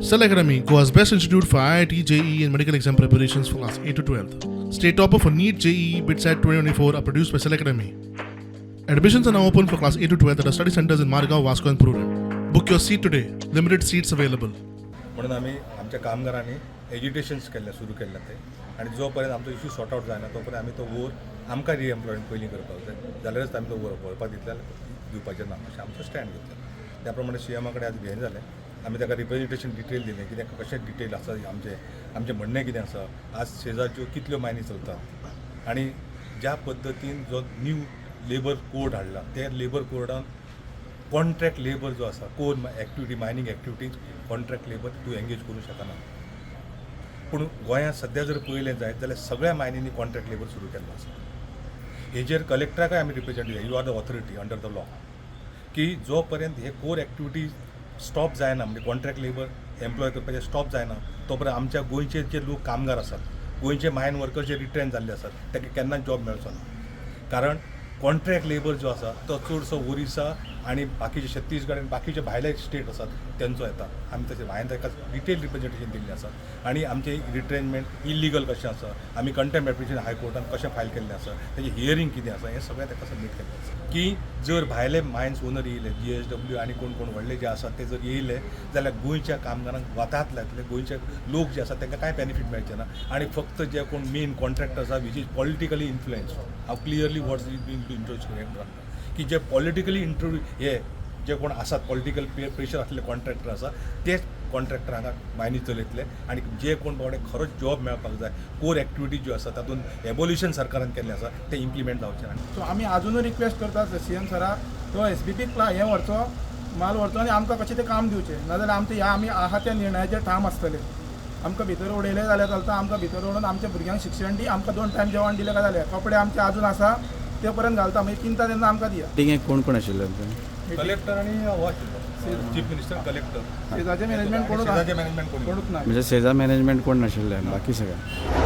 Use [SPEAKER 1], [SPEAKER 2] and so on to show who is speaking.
[SPEAKER 1] Cell Academy, Goa's best institute for IIT, JEE, and medical exam preparations for class 8 to 12. State topper for NEET, JEE, BITSAT 2024 are produced by Cell Academy. Admissions are now open for class 8 to 12 at our study centers in Margao, Vasco, and Prudent. Book your seat today. Limited seats available.
[SPEAKER 2] म्हणून आमी आमच्या कामगारांनी एजिटेशन्स केल्लें सुरू केल्लें तें आनी जो पर्यंत आमचो इशू सॉर्ट आवट जायना तो पर्यंत आमी तो वोर आमकां रिएम्प्लॉयमेंट पयलीं करपाक जाय, जाल्यारच आमी तो वोर व्हरपाक दितले जाल्यार दिवपाचें ना अशें आमचो स्टँड घेतलो. त्या प्रमाणे सी एमा कडेन आज घेयन जालें. आमी ताका रिप्रेजेंटेशन डिटेल दिलें, कितें कशें डिटेल आसा, आमचें आमचें म्हणणें कितें आसा, आज सेजाच्यो कितल्यो मायनी चलतात आनी ज्या पद्दतीन जो न्यू लेबर कोड हाडला ते लेबर कोडान कॉन्ट्रॅक्ट लेबर जो आसा, core activity, mining activities contract labour तूं एंगेज करूंक शकना. पूण गोंयांत सद्या जर पळयलें जायत जाल्यार सगळ्या मायनींनी कॉन्ट्रॅक्ट लेबर सुरू केल्लो आसा. हेजेर कलेक्टराकय आमी रिप्रेजेंट दिलें, you are the authority under the law, की जो पर्यंत हे कोर एक्टिविटीज स्टॉप जायना, म्हणजे कॉन्ट्रॅक्ट लेबर एम्प्लॉय करपाचें स्टॉप जायना, तो पर्यंत आमच्या गोंयचे जे लोक कामगार आसात, गोंयचे मायन वर्कर जे रिट्रेन जाल्ले आसात, ताका केन्नाच जॉब मेळचो ना. कारण कॉन्ट्रॅक्ट लेबर जो आसा तो चडसो ओरिसा आनी बाकीचे छत्तीसगड आनी बाकीचे भायले स्टेट आसात तेंचो येता. आमी तशें हांवें ताका डिटेल रिप्रेजेंटेशन दिल्लें आसा आनी आमचें रिट्रेनमेंट इलिगल कशें आसा, आमी कंटेम्प्ट एप्लिकेशन हायकोर्टान कशें फायल केल्लें आसा, तेजें हियरींग कितें आसा, हें सगळें ताका सबमीट केल्लें आसा. की जर भायले मायन्स ओनर येयले, जीएसडब्ल्यू आनी कोण कोण व्हडले जे आसात ते जर येयले जाल्यार गोंयच्या कामगारांक वतात लायतले, गोंयचे लोक जे आसात तांकां कांय बेनिफीट मेळचें ना आनी फक्त जे कोण मेन कॉन्ट्रॅक्टर आसा, which is politically influence, हांव clearly words been introduce करता की जे पॉलिटिकली इंट्रोड्यू हे जे कोण आसात, पॉलिटिकल प्रेशर आसले कॉन्ट्रॅक्टर आसा, तेच कॉन्ट्रॅक्टर हांगा मायनी चलयतले आनी जे कोण बाबडे खरोच जॉब मेळपाक जाय, कोर एक्टिविटी ज्यो आसा तातूंत एबोल्युशन सरकारान केल्लें आसा तें इम्प्लिमेंट जावचें ना.
[SPEAKER 3] सो आमी आजुनूय रिक्वेस्ट करता सी एम सराक, तो एस बी पी हें व्हरचो, माल व्हरचो आनी आमकां कशें तें काम दिवचें, नाजाल्यार आमचें ह्या आमी आहा त्या निर्णयाचेर ठाम आसतले. आमकां भितर उडयलें जाल्यार चलता, आमकां भितर उडोवन आमच्या भुरग्यांक शिक्षण दी, आमकां दोन टायम जेवण दिलें काय जालें. कपडे आमचे आजून आसा ते पर्यंत घालता, मागीर किंता तेन्ना आमकां दिया.
[SPEAKER 4] मिटिंगेक कोण कोण आशिल्ले तुमचे?
[SPEAKER 2] कलेक्टर आनी हो आशिल्लो, चीफ मिनिस्टर, कलेक्टर.
[SPEAKER 3] सेजाचें मॅनेजमेंट कोणूच
[SPEAKER 2] सेजाचें मॅनेजमेंट कोण
[SPEAKER 3] कोणूच ना.
[SPEAKER 4] म्हणजे सेजा मॅनेजमेंट कोण नाशिल्ले, बाकी सगळे.